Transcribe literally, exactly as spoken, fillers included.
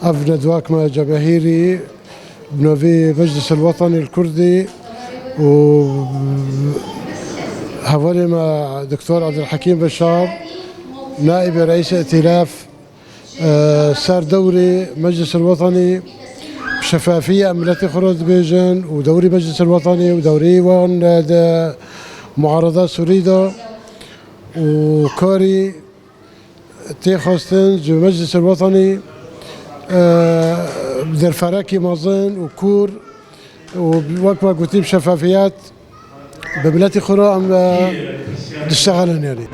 Ev nedwak me cemehîrî bi navê Meclis el Wetanî el Kurdî û hevalê me Doktor Abdulhekîm Beşar, Naîbê Reîsê Îtîlaf, e, ser dewrê Meclis el Wetanî bi şefafiye em miletê xwe re dibêjin û dewrê Meclis el Wetanî û dewrê wan, e, di muarada Sûrî de û karî tê xwestin ji Meclis el Wetanî, e, derfalekî mezin û kûr û wek me gotî bi şefafiyet bi miletî xwe re em, e, diştexilin yanî.